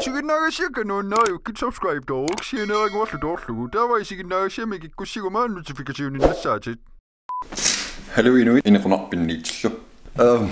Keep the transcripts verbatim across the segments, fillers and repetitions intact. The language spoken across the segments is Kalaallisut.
Isiginnaagassiakka nuannariukkit subscribe-tooruk sianeeraguarlu toorlugu. Taava isiginnaagassiami kikkussiguma notification-innassaatit. Hallo inuit, inequnarpinniitsillu. Ehm,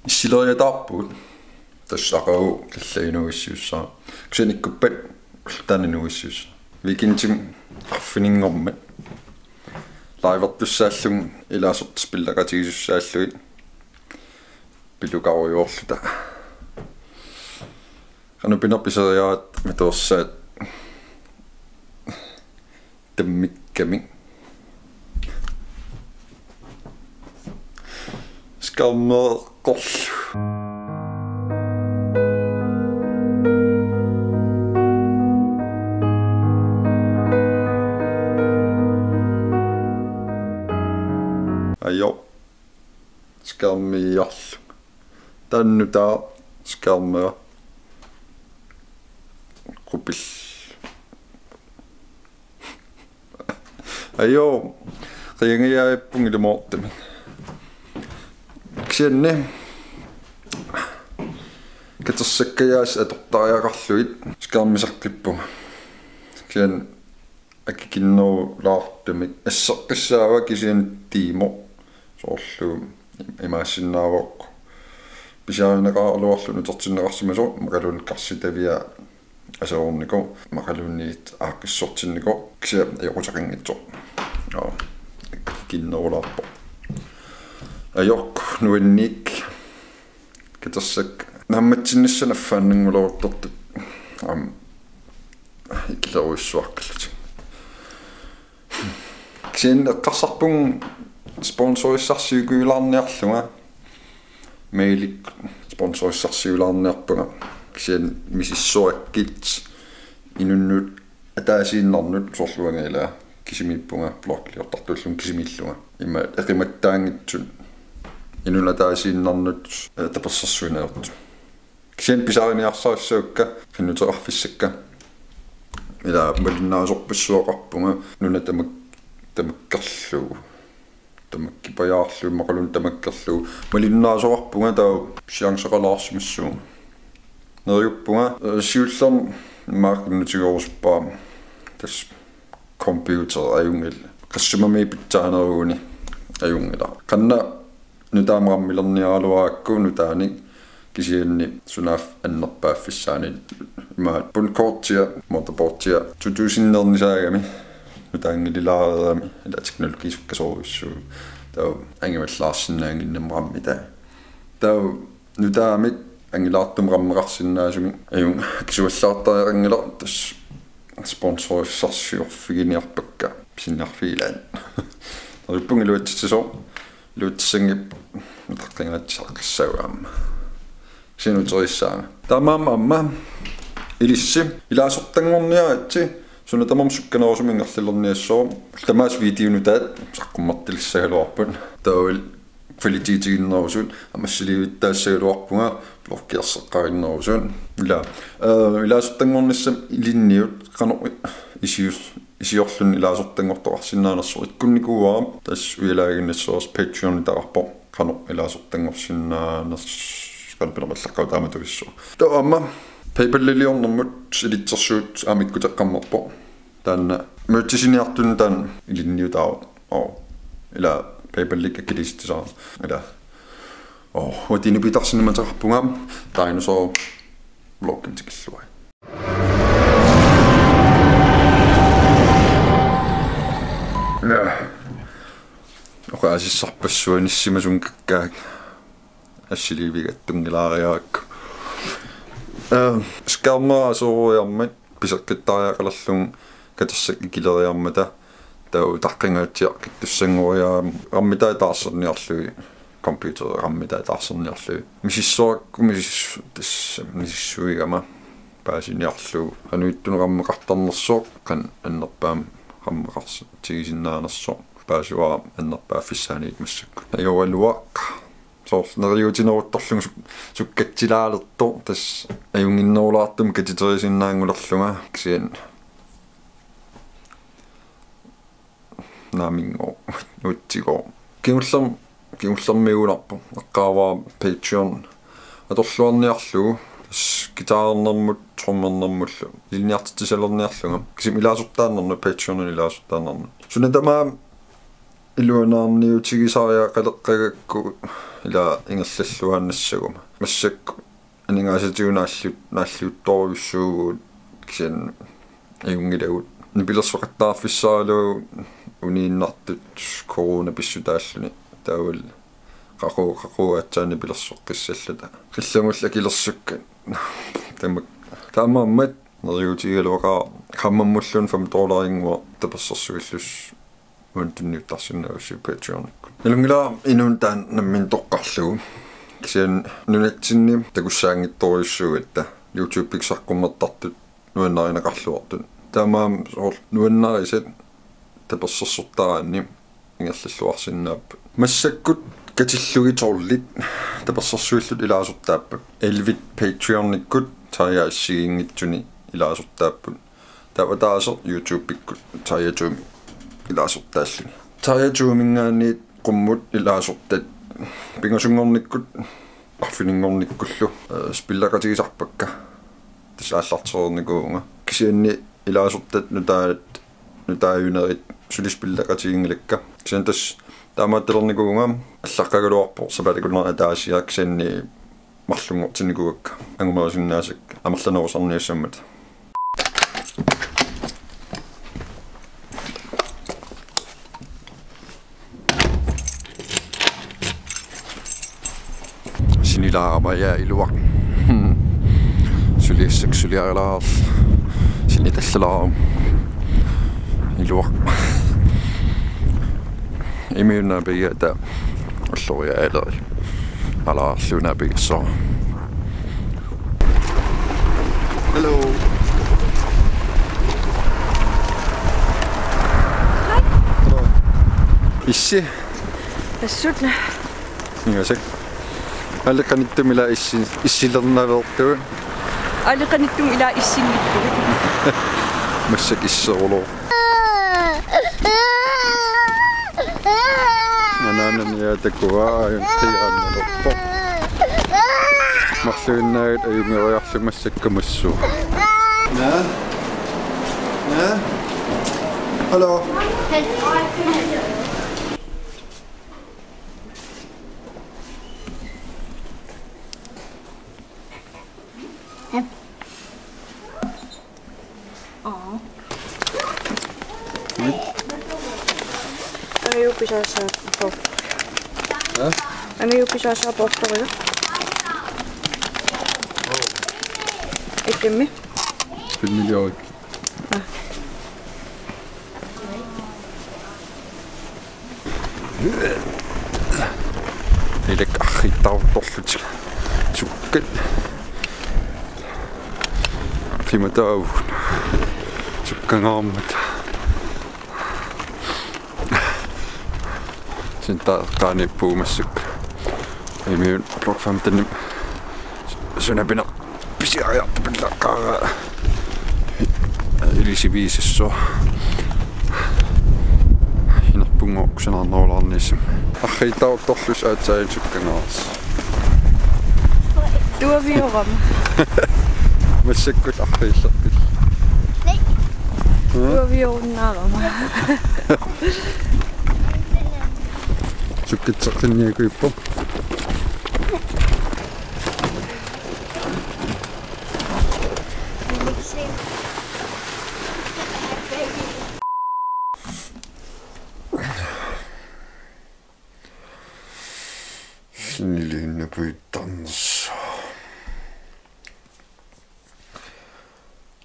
issileriataarpugut. Tassa aqagu killap inuuissiussaaq. Kisianni ikkuppat ulloq taanna inuuissiussaaq. Weekendimi arfininngormat livertussaallunga ilaasortat spilleqatigisussaallugit pilukarujoorluta. Qanoq pinerpisereeraat matuersaat tammikkamik. Skammeqqorlu. Ajo. Skammiarlu. Taanna taava skammera. Qupil. Ajo, qiangajaappunga ilumoortumik. Kisianni katersakkajaasut atortariaqarlugit skammisaqqippunga. Kisianni akikinnerulaartumik asseqqissaavara kisianni tiimoq soorlu imaassinnaavoq pisiarineqaraluarluni utertinneqarsimasoq imaluunniit karsitavia aserornikoq imaluunniit aaqqissortinnikoq kisianni ajoquteqanngitsoq. Aa, akikinnerulaarpoq. Ajoq nuanniik katersakka naammatsinnissaat affaannanngulaaruttortut aamma ikilerujussuaqqillutik. Kisianni eqqarsarpunga sponsorissarsiukkulaarniarlunga. Mailik sponsorissarsiulaarniarpunga. Kisianni misissorakkit inunnut ataasiinnarnut soorlu uanga ila kisimiippunga bloggiliortartuullunga kisimiillunga. Ima eqimattaanngitsut inunnut ataasiinnarnut, eh, tapersersuinertut. Kisianni pisariniarsarissavakka, qinnuteqarfissakka. Ila malinnaasorpassuaqarpunga nuna tamak-, tamakkerlugu. Tamakkipajaarlugu, imaluunniit tamakkerlugu. Malinnaasoqarpunga taava chanceqalaarsimassuunga. Neriuppunga, eh, siullermik immaqa qinnutigerusuppara. Tassa computer ajunngilaq. Qassimammi pitsaaneruguni ajunngilaq. Qanna nutaamik rammilerniaraluarakku nutaanik kisianni sunaaffa annerpaaffissaanit imaat bundkortia, motherboardia, to tusindilernisaagami, nutaanngililaareerami, ila teknologi sukkasoorujussuuvoq. Taava angivallaarsinnaannginnami rammitaa. Taava nutaamik angilaartumik rammeqarsinnaasumik ajunngilaq akisuallaartariaqanngilaq tassa sponsorissarsiorfiginiarpakka pisiniarfigilaat. Neriuppunga iluatsitsisoq, iluatsissanngippat utaqqingaatsiartussaavunga aamma. Sinuterissaanga. Taamaammat aamma ilissi ilaasortanngorniaritsi suna tamarmi sukkanerusumik ingerlalerniassaaq. Tamaasa videonutaat saqqummertissagaluarput. Taava kvalitetiginnerusut, aamma assiliivittaassagaluarpunga, bloggerseqqarinnerusut. Ila, eh, ilaasortanngornissamut ilinniut, qanoq isius-, isiorluni ilaasortanngortoqarsinnaanersoq ikkunnikuuara, tassa ujalaaginnassavarsi Patreon-itaqarpoq, qanoq ilaasortanngorsinnaanersoq, qanoq pinerpallaqqaartoq taamatuissaaq. Taava aamma PayPal-iliornermut ilitsersuut aamma ikkuteqqammerpoq. Taanna møtsisiniartunut taanna ilinniutaavoq. Oo. Ila PayPal-ikkut akiliisitsisarama. Ila. Oo, uatinu pitarsinni mateqarpunga dinosaur vlogimik tikilluarit. Ila. Oqaasissarpassuanissimasumik kakkaak. Assiliivigattunngilaariarakku. Eh, skærmera aseroriarmat piseqqittariaqalerlugu katersakka ikileriarmata taava utaqqingaatsiaqqittussanngoriarami rammitai taarserniarlugit, computeri rammitai taarserniarlugit. Misissorakku misis-, tassa misissuigama paasiniarlugu. Qanoq ittunik rammeqartarnersoq, qanoq annerpaamik rammeqartigisinnaanersoq. Paasivara annerpaaffissaaniit massakkut. Ajoraluaq. Soorlu neriuutineruttorlugu suk-, sukkatsilaalertoq tassa ajunnginnerulaartumik katiterisinnaalerlunga kisianni naamigooq, utsigoq. Kingullerm-, kingullermiugunarpoq. Eqqaavara Patreon atorluarniarlugu. Tassa guitarernermut trommernermullu ilinniartitsisalerniarlunga. Kisimik ilaasortaannarnut, Patreonimi ilaasortaannarnut. Suna tamaat iluanaarniutigisariaqaleqqagakku ila ingerlalluaannassaguma. Massakkut aningaasatigut naalliut-, naalliuttorujussuuvugut kisianni ajunngilagut. Nipilersoqattaarfissaraluagut uniinnartut corona pissutaalluni. Taavalu qaqugu, qaqugu aatsaat nipilersoqqissalluta. Qillamullu akilersukkat. Tamak-, taamaammat neriuutigigaluaqaaq qaammammulluunniit fem dollarinnguaq tapersersuillusi uani tunniuttarsinnaavusi Patreonikkut. Nalunngilara inuuneq taanna nammineq toqqarlugu. Kisianni nunatsinni takussaanngitsorujussuugatta YouTube-ikkut saqqummertartut nuannarineqarluartut. Taamaammat soorlu nuannarisat tapersersortaraanni ingerlalluarsinnaapput. Massakkut katillugit tolvit tapersersuilluta ilaasortaapput. Ellevit Patreonikkut Taaja assigiinngitsuni ilaasortaapput. Taava ataaseq YouTube-ikkut Taaja Tuumi ilaasortaalluni. Taaja Tuuminngaanniit qummut ilaasortat pingasunngornikkut arfininngornikkullu, eh, spilleqatigisarpakka. Tassa aallartereernikuuvunga. Kisianni ilaasortat nutaat, nutaajunerit suli spilleqatiginngilakka. Kisianni tassa taamaattalernikuuvunga, allaqqagaluarpoq sapaatip akunnera ataasiaq, kisianni marlunngortinnikuuakka angumerisinnaasakka amerlanerusarniassammata. Sinilaarama, ja, iluaq. Suliassaq suliarilaarluni. Sinitallalaarama. Iluaq. Immiunnaapigigatta ulloriaaleri. Alaarluunnaapigissooq. Hello. Hej. Hello. Issi. Assut. Ingasak. Aali qanittumi ila issi-, issilernaveertugut. Aali qanittumi ila issinngittugut. Massakkut isseruloq. Anaanani aatakkua ajun qiaannalerpoq. Marluinnaat ajunngeriarluni massakkut massu. Ja? Ja? Hallo? Aa. Amiupisaasa porto. Hä? Amiupisaasa porto, ja. Ikkimmi? Filmilioruk. Aa. Ilakka arriittartorlutik sukkat. Qimataavut sukkangaarmata. Sinta qaaniippugut massakkut. Immiunnaq Block femten-imi. Suna pineq pisiariartupallaqqaara. Ilisiviisassuaq. Inerpunngooq kusanarnerulaarnissamut. Arriittartorlusi aatsaat sukkangaarsi. Tuaviorama. Massakkut arriillerpit? Nej. Hm? Tuaviorunnaarama. Sukkatseqqinniakuippoq. Siniliinnarpuuttarnersoq.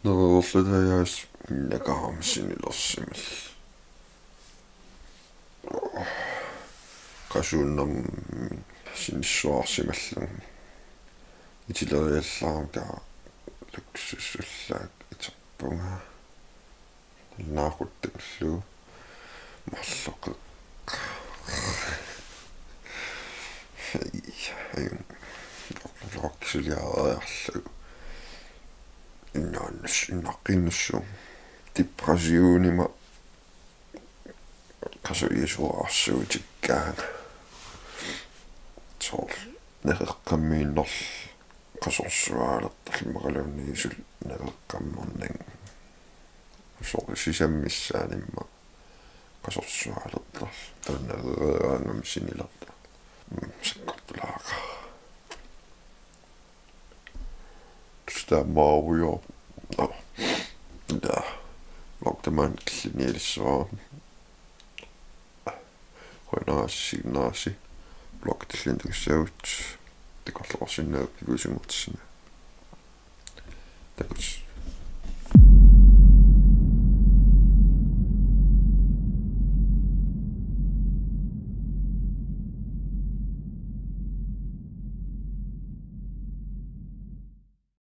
Nereerlutajaas innakaam sinilersimal. Qasuunermik sinissuarsimallugu. Itileriallaarnga luksusullaaq iterpunga. Naaquttakkullu marloqeq. Ai, ajun. Lorlorkisuliariarlugu. Innaannus-, innaqqinnussuuq. Depressionima qasuisuarsuutikkaanga. Soorlu nereqqammiinnerl- qasorsuaalertarluni imaluunniit suli naveeqqammerninni. Soorlu sisammissaanimma qasorsuaalertarluni. Taanna naveeraangami sinilertarluni. Mm, sakkortulaaqaaq. Tassa taamaarujoorpoq. Nå. Ila. Vlog tamaani killiliinissavarput. Qujanaq assigiinnersi. Vlog tulliani takussaagut. Takorloorsinnaavutit ikuusunngortissinni. Takuss.